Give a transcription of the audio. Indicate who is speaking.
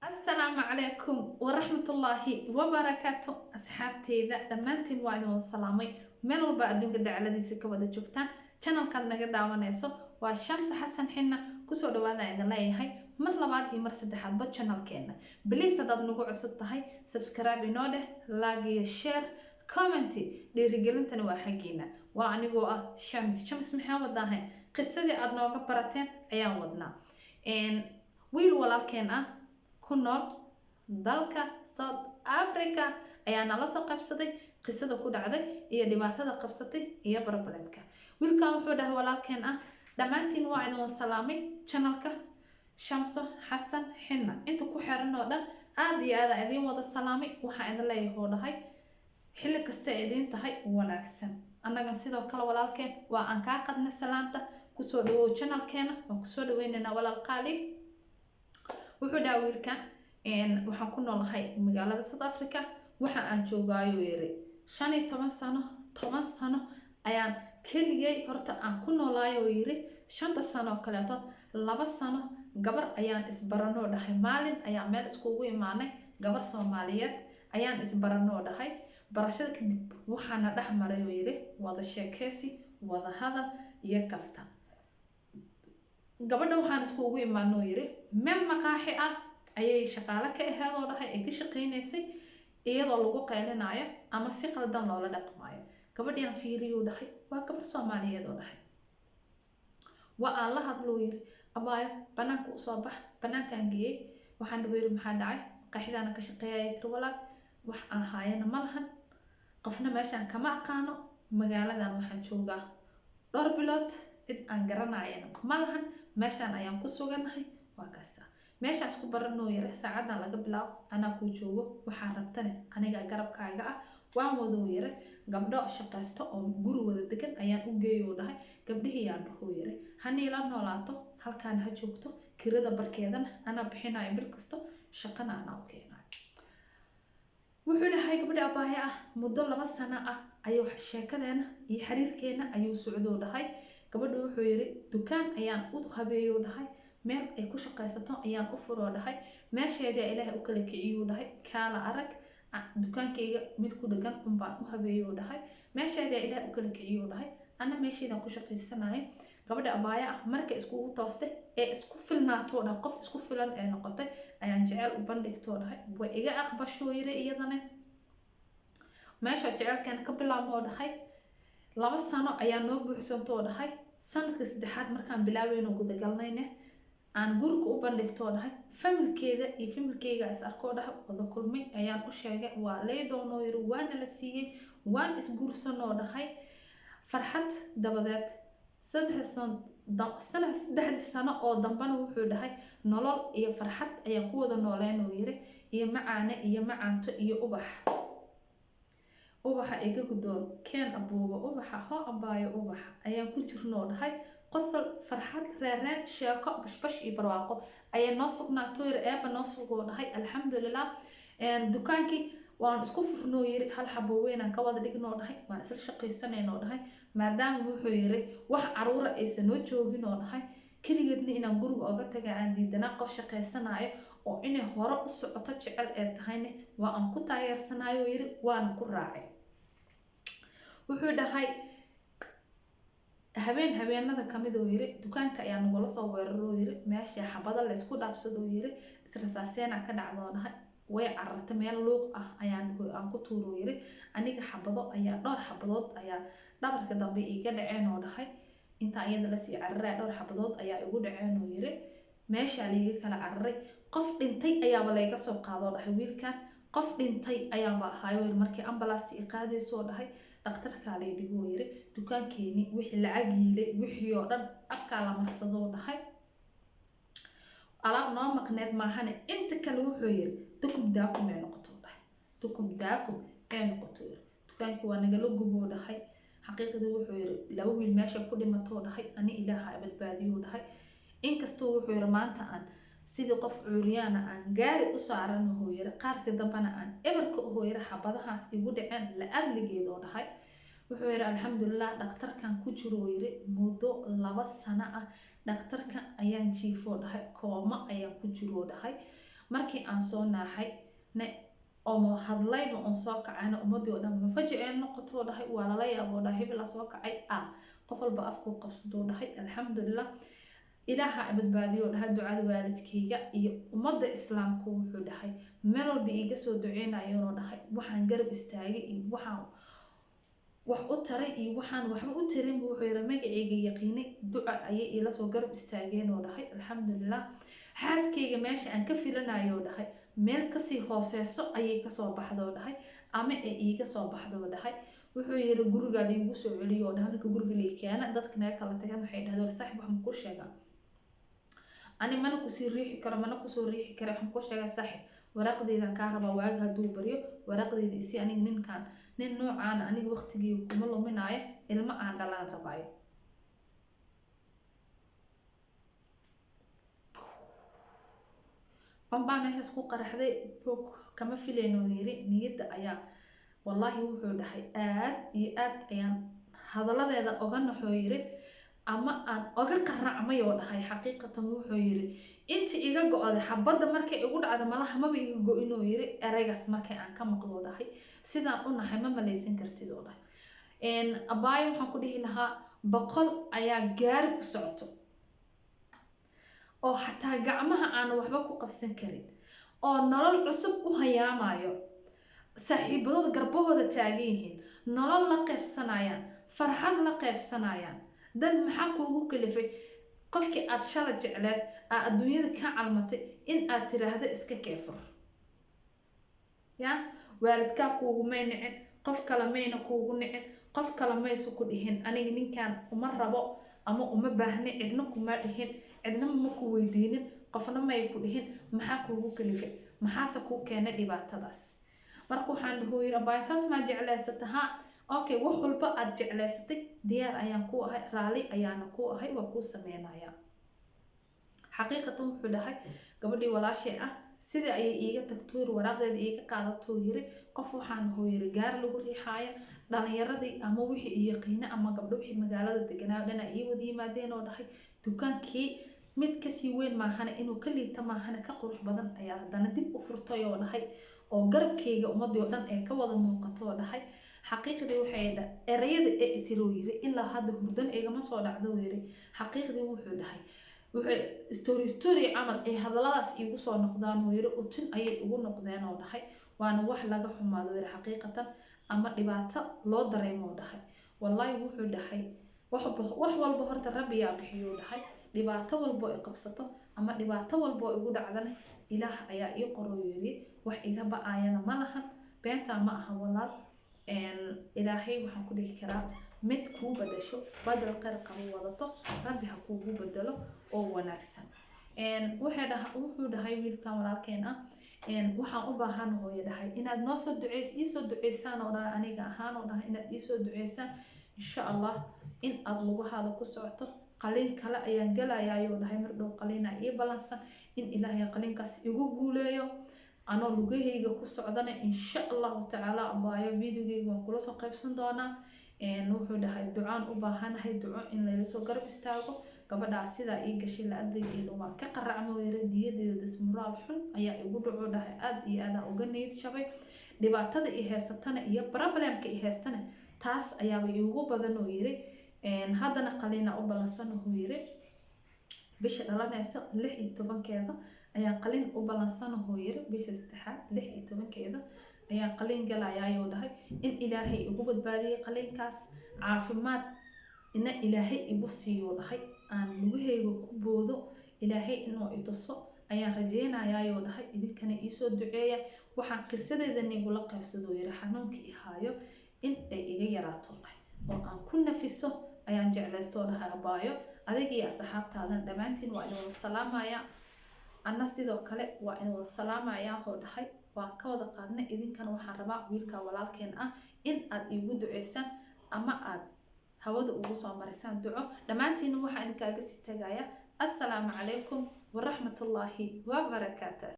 Speaker 1: Asalaamu calaykum waraxmatullaahi wabarakaatu. Asxaabteyda dhammaantiin waa idin wada salaamay, meel walba adduunka dacaladiisa ka wada joogtaan. Channelkaad naga daawanayso waa Shamsa Xasan Xinna. Kusoo dhawaada idin leeyahay mar labaad iyo mar saddexaadba channelkeena. Please, haddaad nagu cusub tahay, subscribe inoo dheh, like iyo share, comment. Dhiirigelintana waa xaggiina. Waa anigoo ah Shams. Shams maxaa wadaahay? Qisadii aad nooga barateen ayaan wadnaa. Wiil walaalkeen ah ku nool dalka South Africa ayaa nala soo qabsaday qisada ku dhacday iyo dhibaatada qabsatay iyo problemka. Wiilkan wuxuu dhahay, walaalkeen ah, dhammaantiin waa idin wada salaamay. Channelka Shamso Xasan Xinna inta ku xiran oo dhan aada iyo aada idiin wada salaamay. Waxaa idin leeyahay, oo dhahay, xilli kasta idiin tahay wanaagsan. Annagan sidoo kale, walaalkeen, waa aan kaa qadna salaanta. Kusoo dhawow channelkeena, waan kusoo dhaweynaynaa, walaal qaali. Wuxuu dhaha wiilkan, waxaan ku noolahay magaalada South Africa. Waxa aan joogaayo, yiri, 15 sano. 10 sano ayaan keligay horta aan ku noolaayo, yiri. 5ta sano oo kaleeto, 2 sano gabar ayaan isbaranoo dhahay. Maalin ayaan meel iskugu imaanay, gabar Soomaaliyeed ayaan isbaranoo dhahay. Barashada kadib waxaana dhex maray, oo yiri, wada sheekeysi, wada hadal iyo kafta. Gabadha waxaan iskugu imaanoo, yiri, meel maqaaxi ah ayay shaqaale ka aheed, oo dhahay, ay ka shaqeynaysay, iyadoo lagu qaylinaayo ama si qaldan loola dhaqmaayo. Gabadhii aan fiiriyuu dhahay, waa gabar Soomaaliyeed, oo dhahay. Waa aan la hadluu yiri, abaayo, banaanka usoo bax. Banaankaan geeyey. Waxaan dhahu, yiri, maxaa dhacay? Maqaaxidaana ka shaqeeyaya, tiri, walaal. Wax aan haayana ma lahan, qofna meeshaan kama aqaano. Magaaladan waxaan joogaa dhowr bilood, cid aan garanayana ma lahan. Meeshaan ayaan ku suganahay. Waa kasta meeshaas ku baranoo yare. Saacadan laga bilaabo anaa kuu joogo, waxaa rabtane aniga garabkaaga ah. Waan wadoo yare, gabdho shaqaysto oo guri wada degan ayaan u geeyo, dhahay. Gabdhihii yaan dhahoo yare, haniila noolaato, halkaan ha joogto, kirada barkeedana anaa bixinayo bil kasto, shaqana anaa u keenayo. Wuxuu dhahay, gabadha abaaye ah muddo 2 sano ah ayuu sheekadeena iyo xiriirkeena ayuu socdoo dhahay. Gabadhu wuxuu yiri, dukaan ayaan u habeeyuu dhahay, meel ay ku shaqaysato ayaan u furoo dhahay. Meesheedaa Ilaahay u kala kiciyuu dhahay. Kaala arag, dukaankayga mid ku dhagan unbaan u habeeyuu dhahay. Meesheedaa Ilaahay u kala kiciyuu dhahay, anna meesheedaan ku shaqaysanayo. Gabadha abaaya ah marka iskugu toostay ee isku filnaatoo dhahay, qof isku filan ee noqotay, ayaan jecel u bandhigtoo dhahay. Way iga aqbashoo yiri. Iyadana meesha jecelkeena ka bilaabmoo dhahay. 2 sano ayaa noo buuxsantoo dhahay. Sanadka saddexaad markaan bilaabeyno gudagalnayne, aan guriga u bandhigtoo dhahay. Familkeeda iyo familkeyga is arkoo dhahay, wada kulmay ayaan u sheegay. Waa lay doonoo yiri, waana la siiyey, waan isguursanoo dhahay. Farxad dabadeed 3 sano oo dambana, wuxuu dhahay, nolol iyo farxad ayaan ku wada nooleynoo yiri, iyo macaane iyo macaanto iyo ubax. Ubaxa iga gudoon, keen abuuba ubaxa, hoo abaayo ubaxa, ayaan ku jirnoo dhahay. Qosol, farxad, reereen, sheeko, bashbash iyo barwaaqo ayaa noo sugnaato yiri. Eeba noo sugoo dhahay, alxamdulilah. Dukaankii waan isku furnoo yiri, hal xabo weynaan ka wada dhignoo dhahay. Waan isla shaqaysanaynoo dhahay, maadaama, wuxuu yiri, wax caruura aysan noo joogin, oo dhahay, keligeedna inaan guriga oga taga aan diidanaa. Qof shaqaysanayo oo inay hore u socoto jecel ee tahayne waa aan ku taageersanayo, yiri, waana ku raacay. Wuxuu dhahay, habeen habeenada kamid, uu yiri, dukaanka ayaa nagula soo weeraroo yiri. Meesha xabada la isku dhaafsado, yiri, israsaaseena ka dhacdoo dhahay. Way carartay, meel luuq ah ayaan aan ku tuuro, yiri. Aniga xabado ayaa, dhowr xabadood ayaa dhabarka dambe iiga dhaceen, oo dhahay. Intaa iyada lasii cararay, dhowr xabadood ayaa igu dhaceen, oo yiri. Meeshaa laiga kala cararay, qof dhintay ayaaba layga soo qaadoo dhahay. Wiilkan qof dhintay ayaanba ahaayo, yiri, markii ambalaasta i qaadaysoo dhahay. Dhakhtarkaa lay dhigoo yiri. Dukaankeeni wixii lacag yiilay, wixii oo dhan afkaa la marsadoo dhahay. Alaab noo maqneed maahane, inta kale, wuxuu yiri, dukum daakum ee noqoto dhahay, dukum daakum ee noqoto, yiri. Dukaankii waa nagala guboo dhahay. Xaqiiqdii, wuxuu yiri, laba wiil meesha ku dhimatoo dhahay, ani Ilaaha badbaadiyuu dhahay. Inkastoo, wuxuu yiri, maanta aan sidii qof cuuryaana aan gaari u saaran, yiri, qaarka dambena aan ebarka uhoo yiri, xabadahaas igu dhaceen la adligeed, oo dhahay. Wuxuu yiri, alxamdulilah, dhakhtarkan ku jiro, yiri, muddo 2 sano ah dhakhtarka ayaan jiifoo dhahay, kooma ayaan ku jiroo dhahay. Markii aan soo naaxay ne oo hadlayba oon soo kacayna, ummadii oo dhan mafaji ee noqotoo dhahay, waa lala yaaboo dhahay, hebel soo kacay ah, qof walba afkuu qabsaduu dhahay. Alxamdulilah, Ilaaha badbaadiyo dhahay, ducada waalidkayga iyo ummadda Islaamku wuxuu dhahay meel walba iiga soo duceynayoonoo dhahay. Waxaan garab istaagay iyo waxaan wax u taray iyo waxaan waxba u tarinba, wuxuu yiri magacayga yaqiinay, duca ayay iila soo garab istaageen oo dhahay. Alxamdulilah, xaaskayga meesha aan ka filanayo dhahay meel kasii hooseyso ayay kasoo baxdoo dhahay, ama ay iiga soo baxdoo dhahay. Wuxuu yiri gurigaa liigu soo celiyo oo dhahay. Marka guriga lii keena, dadka naga kala tagaan, waxay dhahdeen, saaxib, waxaan kuu sheegaa, ani mana kusii riixi karo, mana kusoo riixi karo. Waxaan kuu sheegaa saaxib, waraaqdeydan kaa rabaa, waaga hadduu baryo waraaqdeyda isi. Aniga ninkan nin noocaana aniga waqtigii kuma luminaayo, ilmo aan dhalaan rabaayo. Bambaa meeshaas ku qaraxday, bog kama filayno yiri niyadda ayaa. Wallaahi wuxuu dhahay aad iyo aad ayaan hadaladeeda oga naxoo yiri, ama aan oga qaracmay oo dhahay. Xaqiiqatan wuxuu yiri inta iga go-day xabadda markay igu dhacda malaha maba iga go-inoo yiri, ereygaas markay aan ka maqloo dhahay sidaan u nahay ma malaysan kartid oo dhahay. Abaayo, waxaan ku dhihi lahaa 100 ayaa gaari ku socoto oo xataa gacmaha aan waxba ku qabsan karin, oo nolol cusub u hayaamayo, saaxiibadooda garbahooda taagan yihiin, nolol la qeybsanayaan, farxad la qeybsanayaan. Dan maxaa kuugu kalifay qofkii aad shala jecleed aa adduunyada ka calmatay in aad tiraahdo iska keefur? Ya waalidkaa kuugumay nicin, qof kale mayna kuugu nicin, qof kale maysu ku dhihin aniga ninkan uma rabo ama uma baahni, cidna kuma dhihin, cidna ma ku weydiinin, qofna may ku dhihin. Maxaa kuugu kalifay? Maxaase kuu keenay dhibaatadaas? Marka waxaan dhahu yiri, abaay, saas maa jeclaysata? Ha, okay, wax walba aad jeclaysatay diyaar ayaan ku ahay, raali ayaana ku ahay, waa kuu sameynaya. Xaqiiqatan wuxuu dhahay gabadhii walaashay ah sidii ayay iiga tagtuu yiri, waraaqdeeda iiga qaadatuu yiri. Qof waxaan huu yiri gaar lagu riixaayo, dhalinyaradii ama wixii i yaqiine ama gabdho wixii magaalada deganaayo dhan ay ii wada yimaadeen oo dhahay. Dukaankii mid kasii weyn maahane, inuu ka liita maahane, ka qurux badan ayaa haddana dib u furtay oo dhahay, oo garabkayga ummadii oo dhan ay ka wada muuqato oo dhahay. Xaqiiqdii waxay erayada ee tiruu yiri ilaa hadda hurdan igama soo dhacdo yiri. Xaqiiqdii wuxuu dhahay wuxuu story story camal ay hadalladaas iigu soo noqdaan uu yiri, utin ayay igu noqdeen oo dhahay. Waana wax laga xumaado yiri xaqiiqatan, ama dhibaato loo dareemo dhahay. Wallaahi wuxuu dhahay wax walba horta Rabbiyaa bixiyuu dhahay. Dhibaato walbo i qabsato ama dhibaato walbo igu dhacdana Ilaah ayaa ii qoro yiri, wax iga ba-ayana ma lahan. Beentaa ma aha walaal. Ilaahay waxaan ku dhihi karaa mid kuu bedasho, badal khayr qabo wadato Rabbi ha kuugu bedelo oo wanaagsan. Wuxuu dhahay wiilkan walaalkeen ah, waxaan u baahan hooyo dhahay inaad noo soo duceys, iisoo duceysaan oo dhahay, aniga ahaan oo dhahay inaad iisoo duceysaan insha Allah in aad lugahaada ku socoto. Qaliin kale ayaan gelayaayuu dhahay mar dhow, qaliinaa ii balansan, in Ilaahay qaliinkaas igu guuleeyo anoo lugahayga ku socdana insha Allahu tacaala. Abaayo, videogayga waan kula soo qaybsan doonaa. Wuxuu dhahay ducaan u baahanahay, duco in layla soo garab istaago. Gabadhaa sidaa ii gashay la-adaygeeda waan ka qaracmo yiri, niyadeeda dismuraal xun ayaa igu dhaco dhahay, aada iyo aadaan uga niyad jabay. Dhibaatada i haysatana iyo problemka i haystana taas ayaaba iigu badan oo yiri. Haddana qaliina u balansan uu yiri, bisha dhalanaysa 16-keeda ayaan qaliin u balansan uu yiri, bisha saddexaad 16-keeda ayaan qaliin galayaayuu dhahay. In Ilaahay igu badbaadiyey qaliinkaas, caafimaad ina Ilaahay igu siiyuu dhahay, aan lugahayga ku boodo Ilaahay inuu i tuso ayaan rajeynayaayuu dhahay. Idinkana iisoo duceeya. Waxaan qisadeeda nigula qaybsaduu yiri xanuunka i haayo in ay iga yaraato dhahay oo aan ku nafiso ayaan jeclaystoo dhahay. Abaayo, adiga iyo asxaabtaadan dhammaantiin waa idin wada salaamaya, anna sidoo kale waa idin wada salaamayaa oo dhahay. Waan ka wada qaadnay. Idinkana waxaan rabaa wiilka walaalkeen ah in aad iigu duceysaan ama aad hawada ugu soo marisaan duco. Dhammaantiina waxaan idinkaaga sii tagaya assalaamu calaykum waraxmatullaahi wabarakaatu.